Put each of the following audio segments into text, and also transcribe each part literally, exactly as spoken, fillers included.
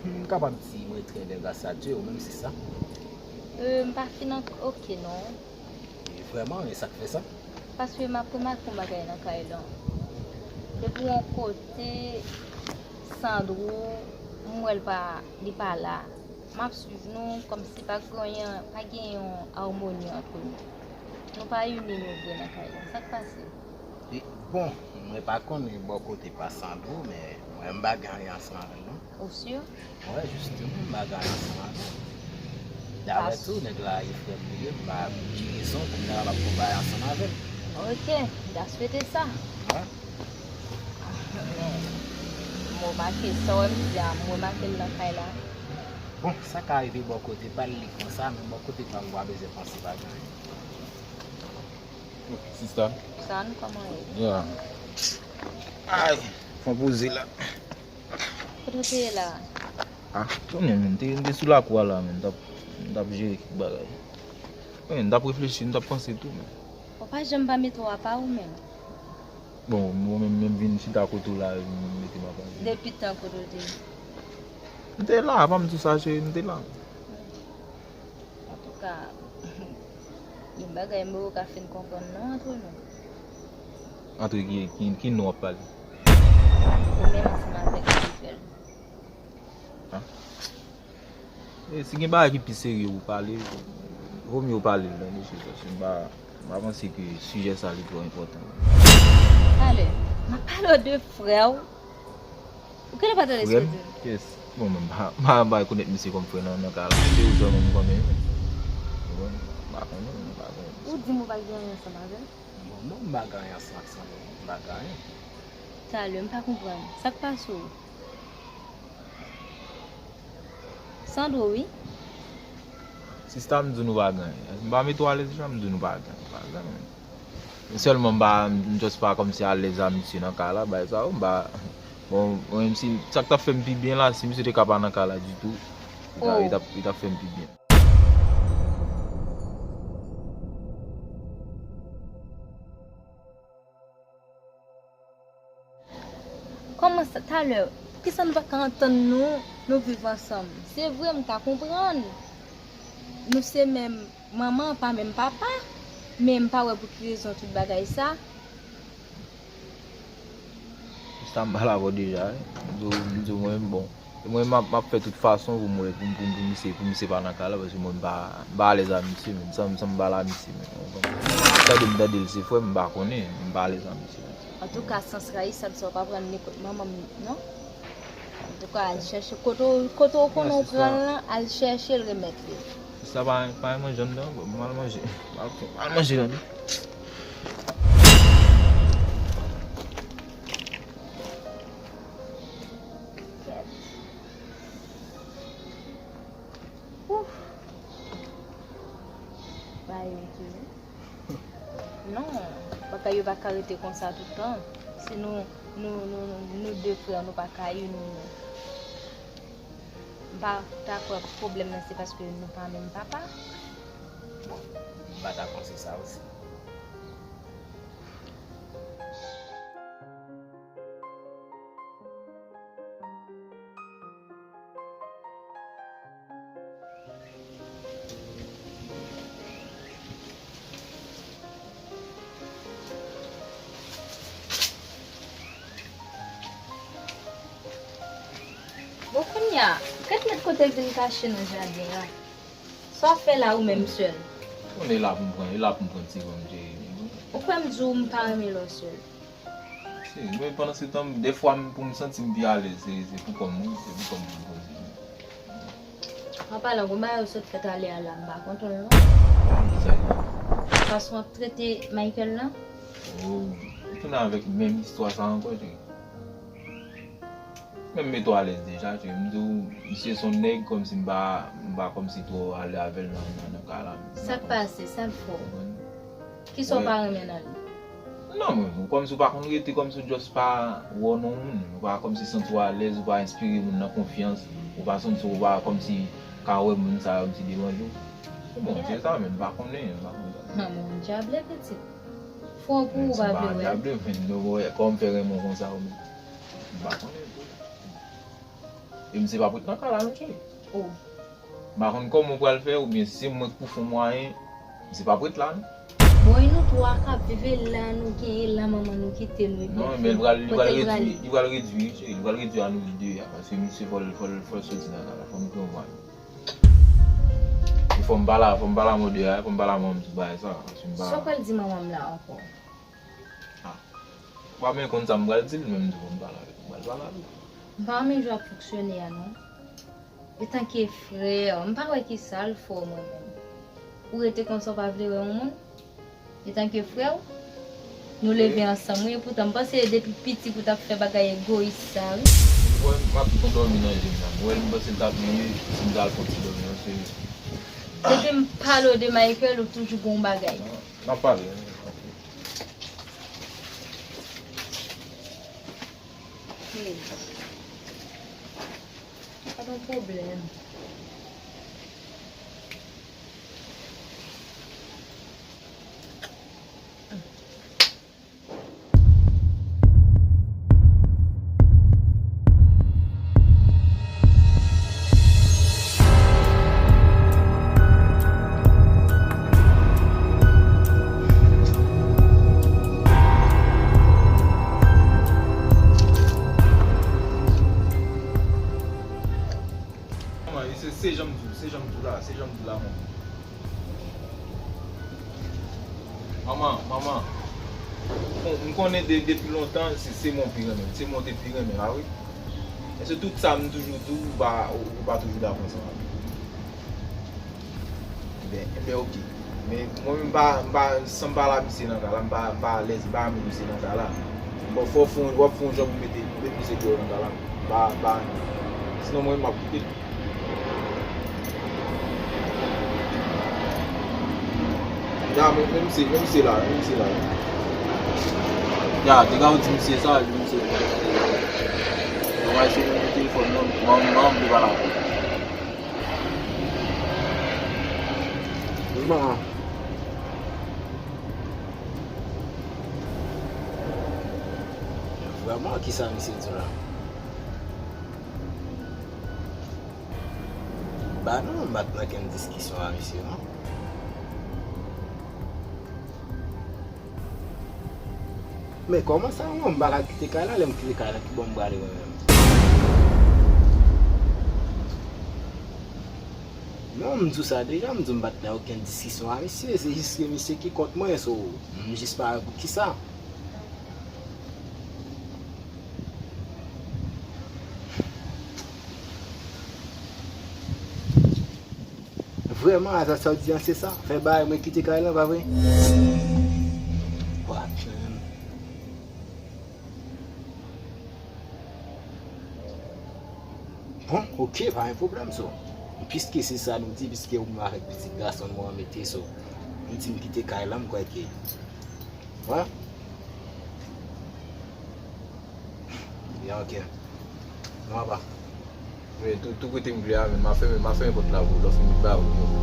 M kapab di mwen trè lè gras a Dye, ou menm sista? Euh, m pa fin an- oke non. E vrèman, e sa k fè sa? Paske m ap remake yon bagay nan kay lan. Depi yon kote, Sandro, m wè l pa, li pa la. M ap swiv nou kòmsi pa gen, pa gen yon amoni ant nou. Nou pa ini nou vre nan kay lan. Sa k pase? E, bon, mwen pa konnen bò kote pa Sandro, men mwen m pa gen anyen ansanm avè l non. Ou si? Wè, jisteman, m pa gen anyen ansanm avè l. Dayè tou, nèg la e frè m li ye, m pa gen rezon pou m ta kapab fè yon bagay ansanm avè l. Ok, m ta swete sa. Wè. Men, m remake, sa w wè m di a, m remake l nan kay la. Bon, sa ka rive bò kote pa l li konsa, men bò kote pa m, w a bezwen panse bagay. Sista. San, kòman ye? Ya. Ay, fon poze la. Kote w te ye la? Ah, konnen, men, m te, m te sou lakou a la, men, m t ap, m t ap jere kèk bagay. Wi, m t ap reflechi, m t ap panse tou, men. Ou pa janm pa mete w apa ou menm. Bon, mwen menm, menm vin chita kote w la, m mete m apa. Depi tan kote w te ye? M te la, pa m di w sa, cheri, m te la. Antouka, gen bagay m poko ka fin konprann non antre nou. Antre ki, ki, ki nou ap pale? Ou menm ansanm avèk Gisèl. E, si gen bagay ki pi serye pou pale, vo mye w pale l nan mesye, paske m pa, m pa panse ke sijè sa li twò enpòtan. Talè, m ap pale w de frè w. Ou genlè pa tande sa m di w. Yes. Bon, men m pa, m pa, m pa rekonèt misye kòm frè nan, nan ka la. Se ou sèlman m konnen. Ou konprann? M pa konnen, m pa konnen. Ou di m ou pa gen anyen ansanm avè l? Bon, non, m pa gen anyen ansanm ak Sandro, m pa gen anyen. Talè, m pa konprann. Sa k pase w? Sandro, wi. Sista, m di nou pa gen anyen. M pa mete w alèz deja, m di nou pa gen anyen, pa gen anyen. Sèlman m pa, m just pa kòmsi alèz a misye nan ka la, bagay sa yo, m pa, bon, mwen menm si, sa k t ap fè m pi byen la, si misye te ka pa nan ka la ditou, li t ap, li t ap, li t ap fè m pi byen. Kòman sa, talè, poukisa nou pa ka antann nou, nou viv ansanm? Se vre, m ka konprann. Nou se menm manman, pa menm papa, men m pa wè pou ki rezon tout bagay sa. Sa m pale avè w deja, wi. M di w, m di w mwen, bon. E mwen, m ap, m ap fè tout fason pou mwen, pou, pou, pou misye, pou misye pa nan ka la, paske mwen, m pa, m pa alèz a misye, men, san, san m pale a misye, men, w konprann? Tande m tande l, se frè m, m pa konnen, m pa alèz a misye. Antouka, sans rayisab sa w pa pran li kot manman m, non? Antouka, al chèche, kote w, kote w konnen w pran l lan, al chèche l, remèt li. Sa pa, pa manje anndan, bon, m al manje, m al, m al manje tande. Ouf. Bagay yo tou. Non, bagay yo pa ka rete konsa tout tan. Si nou, nou, nou, nou, nou de frè, nou pa ka ini nou. M pa ta kwè pwoblèm nan se paske nou pa menm papa. Bon, m pa ta panse sa osi. Bon, kounye a, gad nèt kote l vin kache nan jaden an. Sa w ap fè la ou menm sèl? Bon, e la pou m pran, e la pou m pran ti van m, cheri. Ou kwè m di w m pa renmen lè w sèl? Si, men pandan se tan, defwa m, pou m santi m pi alèz, se, se pou kò m, wi, se pou kò m pou m poze. An palan, gon bagay ou sot fè talè a la, m pa kontan l non. Kisa e? Fason w ap trete Michael lan. Oh, ou tounen avèk menm istwa sa ankò, cheri. Men m mete w alèz deja, cheri. M di w, misye se yon nèg kòmsi m pa, m pa kòmsi twò alèz avè l nan, nan, nan ka la. Sa k pase? Sa l fè w? Kisa w pa renmen nan li? Non, men, kòmsi w pa konn rete, kòmsi w just pa wè w nan yon moun. Ou pa kòmsi santi w alèz, ou pa enspire moun nan konfyans, ou pa santi w pa kòmsi ka wè moun sa yo kòmsi deranje w. Se bon, se sa, men m pa konnen, m pa konnen sa. Manman w dyable, pitit. Fò pou ou pa vle wè. Dyable, men, nou wè, kòman m fè renmen w konsa, ou menm? M pa konnen tou. E misye p ap ret nan kay la non, cheri. Oh. M pa konn kòman w pral fè, oubyen si se mwen k pou fè yon mwayen, misye p ap ret la non. Bon, e nou twa k ap viv, e la nou genyen, la manman nou kite nou, epi... Non, men li pral, li pral redui, li pral redui, cheri, li pral redui a nou de a, paske misye fò l, fò l, fò l soti nan kay la, fò nou fè yon mwayen. E fò m pale, fò m pale a manman de a, fò m pale a manman m sou bagay sa, paske m pa... Sa w pral di manman m la ankò? Ah. Ou pa menm konn sa m pral di l, men m di w fò m pale avè l, m pral pale avè l. M pa renmen jan w ap fonksyone a non. Etanke frè, m pa wè ki sa l fè w mwen menm. Ou rete konsa w pa vle wè yon moun? Etanke frè w, nou leve ansanm wi, epoutan m panse depi piti pou w t ap fè bagay egoyis sa wi. Ou wè m ap tou dòmi nan je m nan. Ou wè m panse l t ap miye si m t al fè yon ti dòmi nan je m. Depi m pale w de Michael, ou toujou gon bagay. N ap pale, wi. Hey. Pa gen pwoblèm. Manman, se, se jan m di w, se jan m di w la, se jan m di w la, manman. Manman, manman. Bon, m konnen de, depi lontan, se, se mwen w pi renmen, se mwen w te pi renmen la, wi. Èske tout sa m toujou di w, ou pa, ou, ou pa toujou dakò ansanm avè m? Enben, enben, oke. Men mwen menm, m pa, m pa, san m pa la, misye nan kay la, m pa, m pa alèz, m pa renmen misye nan kay la. Bon, fò w fè yon, w ap fè yon jan pou mete, pou mete misye deyò nan kay la. M pa, m pa renmen. Sinon, mwen menm, m ap kite l. Ya, men, men misye, men misye la, men misye la. Ya, te ka ou di misye sa, di misye. Mwen va eseye nan telefòn nan, mwen, mwen, mwen, mwen, mwen, Bon. Vrèman, kisa misye di la? Ba non, m pa t nan kenn diskisyon a misye, non. Men kòman sa, mwen, m pa ka kite kay la, lè m kite kay la, ki bò m prale mwen menm? Non, m di w sa deja, m di w m pa t nan okenn diskisyon a misye, se jis ke misye ki kont mwen, so, m jis pa wè poukisa. Vrèman, Azal, sa w di an, se sa? Fè bagay mwen kite kay lan, pa vre? What, man? Bon, oke, pa gen pwoblèm, so. Piske se sa nou di, piske ou menm avèk pitit gason nou an mete, so, nou di m kite kay lan, m kwè ke, wè. Ya, oke. Non, apa. Men tou, tou kote m vle a, men m a fèmen, m a fèmen pòt la pou ou, lè w fin ba ou yo.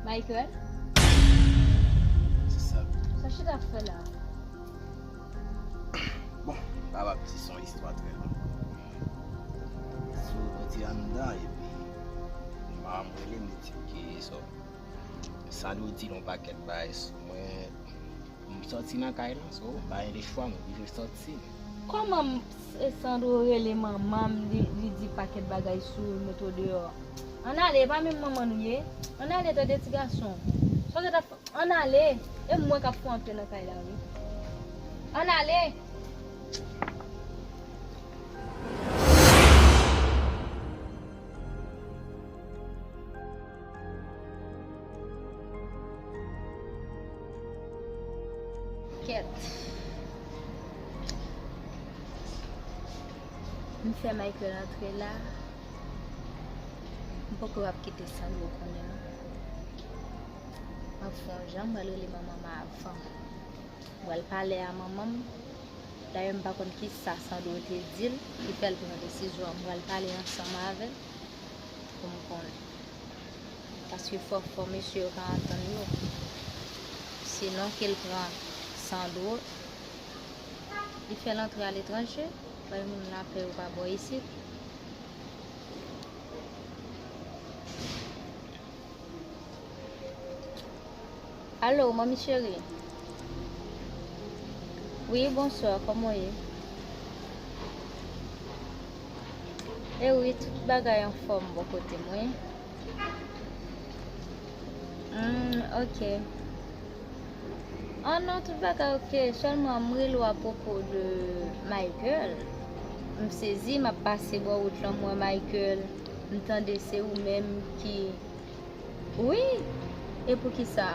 Michael? Se sa. Sa w chita ap fè la? Bon, m pa p ap di se yon istwa trè long. So, nou te anndan, epi manman m rele m, li di m ke, so, Sandro di l yon pakèt bagay sou mwen. M sòti nan kay lan, so, m pa gen lechwa, m oblije sòti. Kòman m, Sandro rele manman m, li, li di pakèt bagay sou ou, l mete w deyò? Ann ale, e pa menm manman nou ye? Ann ale, tande ti gason. Sa w gentan fè? Ann ale, e mwen k ap fè w antre nan kay la, wi. Ann ale! Kèt. M fè Michael antre la. M poko ap kite Sandro konnen non. M ap fè yon jan, m pral rele manman m avan. M pral pale a manman m. Dayè m pa konn kisa Sandro te di l ki fè l pran desizyon an. M pral pale ansanm avè l pou m konnen. Paske fò, fò mesye yo ka antann yo. Sinon ke l pran Sandro, li fè l antre aletranje, bay moun lapè yo pa bò isit. Alo, manmi cheri. Wi, bonswa, kòman w ye? E wi, tout bagay anfòm bò kote m, wi. Hmm, ok. Ah non, tout bagay ok. Sèlman m rele w apwopo de Michael. M sezi, m ap pase bò wout lan, m wè Michael. M tande se ou menm ki Wi, e poukisa?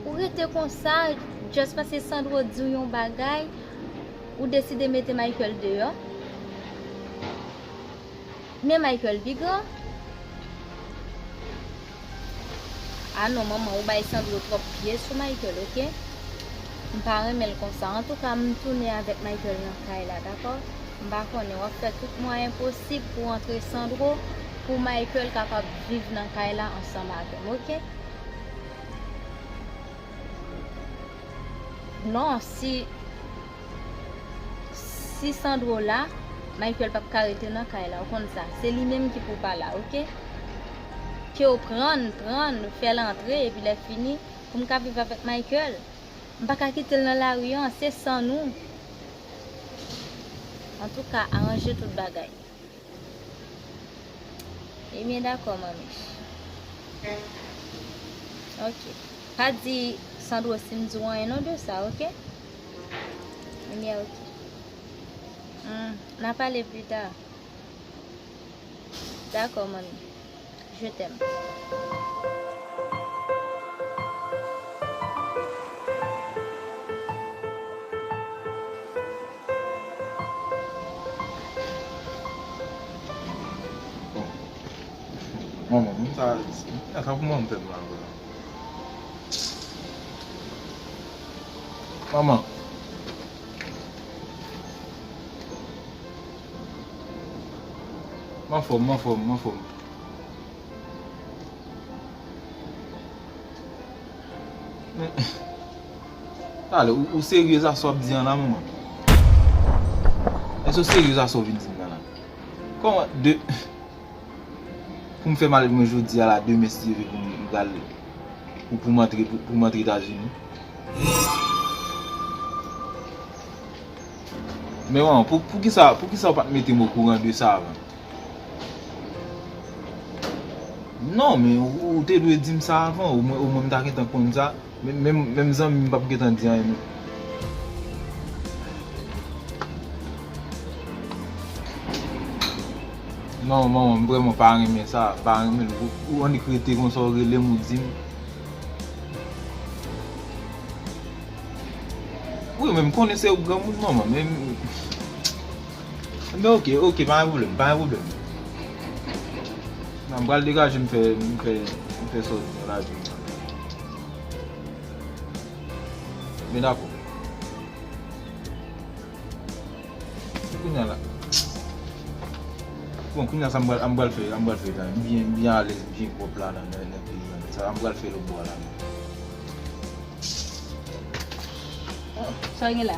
Ou rete konsa, just paske Sandro di w yon bagay, ou deside mete Michael deyò. Men Michael pi gran. Ah non, manman, ou bay Sandro twòp pye sou Michael, ok? M pa renmen l konsa. Antouka, m tounen avèk Michael nan kay la, dakò? M pa konnen, w ap fè tout mwayen posib pou antre Sandro, pou Michael kapab viv nan kay la ansanm avè m, ok? Non, si, si Sandro la, Michael p ap ka rete nan kay la, ou konn sa. Se li menm ki pou pa la, ok? Ke w pran l, pran l, fè l antre, epi lè fini, pou m ka viv avèk Michael. M pa ka kite l nan lari an, se san nou. Antouka, aranje tout bagay. Ebyen, dakò, manmi. Ok. Pa di Sandro si m di w anyen non de sa, ok? Ebyen, ok. Hmm, n a pale pita. Dakò, manmi. Je t'aime. Bon. Manman, moun sa, sa pou mwen m fè m la vre. Manman. M anfòm, m anfòm, m anfòm. Men, talè, ou, ou serye sa sa w ap di an la, manman? Èske w serye sa sa w vin di m nan la? Kòman, de, pou m fè malèt mwen jodi a la, demen si Dye vle pou m pral, pou, pou m antre, pou, pou m antre Etazini? Men manman, pou, poukisa, poukisa w pa t mete m okouran de sa avan? Non, men ou, ou te dwe di m sa avan, omwen, omwen m ta gentan konn sa. Men, menm, menm zanmi m p ap gentan di anyen, non. Non, manman, m vrèman pa renmen sa, pa renmen l. Ou, ou annik rete konsa, ou rele m, ou di m. Wi, men m konnen se ou granmoun, manman, men m, men ok, ok, pa gen pwoblèm, pa gen pwoblèm. Non, m pral degaje m fè, m fè, m fè sòti nan lavi m. Men dakò. Kounye a la. Bon, kounye a sa m pral, m pral fè, m pral fè tan. M byen, m byen alèz, m byen pwòp la nan, nan, nan peyi an. Sa m pral fè lòt bò a la. Oh, sa w gen la?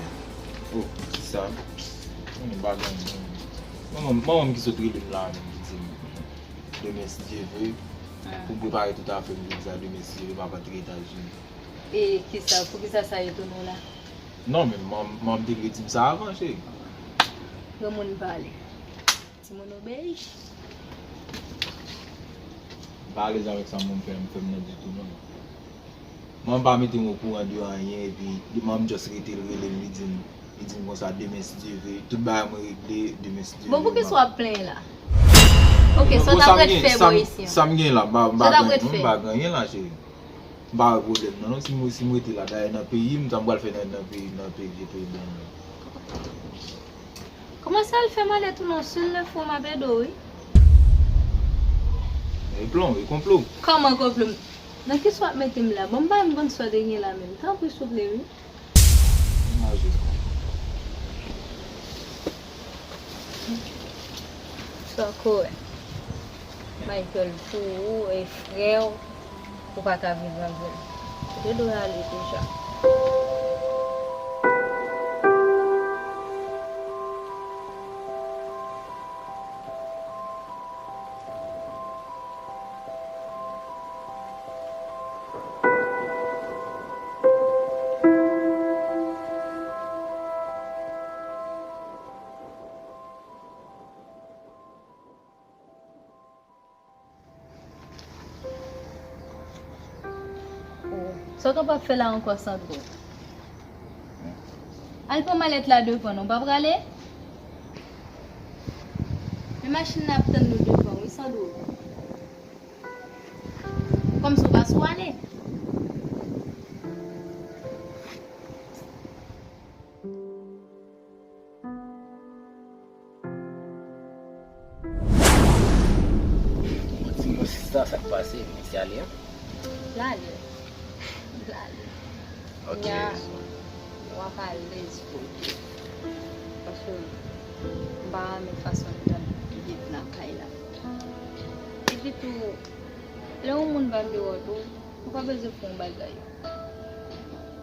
Oh, kisa? Mwen pa gen anyen. Manman, manman m ki sot rele m la menm, ki di m demen si Dye vle, pou m prepare tout afè m jodi a, demen si Dye vle, m ap antre Etazini. E kisa, poukisa sa etone w la? Non, men manman m te dwe di m sa avan, cheri. Granmoun pale. Timoun obeyi. M pa alèz avèk sa moun fè, m fè m nan ditou, non. Manman m pa mete m okouran de anyen, epi manman m just rete, l rele m, li di m, li di m konsa, demen, si Dye vle, tout bagay mwen regle, demen, si Dye vle. Bon, poukisa w ap plenyen la? Ok, sa w t ap ret fè bò isi an? Sa m gen la, m pa, m pa gen anyen la, cheri. M pa wè pwoblèm nan, non. Si m, si m rete la, dayè nan peyi m, sa m pral fè nan, nan peyi, nan peyi, vye peyi blan m nan? Kòmanse al fè malèt ou non, si l lè fò m ap ede w, wi. E plan, e konplo. Kòman konplo? Nan kisa w ap mete m la? Bon, m pa menm konn sa w te gen la menm. Tanpri, souple, wi. Sa w ko wè. Michael pou ou e frè w, ou pa ka viv avè l. Ou te dwe ale deja. Sa w kapab fè la ankò, Sandro? Al pran malèt la devan, non, w pa prale? Men machin nan ap tann nou devan, wi, Sandro. Kòmsi w pa sou ale. Bon, di mwen sista, sa k pase? Misye ale an? L ale. L ale. Ok. Nya, w ap alèz pou li. Paske m pa renmen fason l t ap viv nan kay la. Epi tou, lè yon moun pa vle wè w tou, ou pa bezwen fè yon bagay.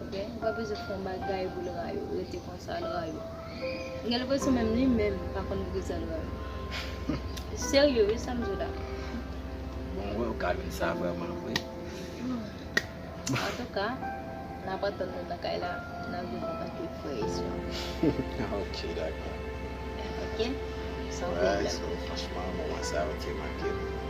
Ok? Ou pa bezwen fè yon bagay pou l rayi w. Rete konsa, l rayi w. M gen lenpresyon menm li menm pa konn poukisa l rayi w. Serye, wi, sa m di w la. Bon, wè, ou ka vin sa vrèman vre. Antouka, n ap atann nou nan kay la, n ap viv antanke frè e sè. Ok, dakò. Ok? San pwoblèm. Franchman, moman sa yo te manke m.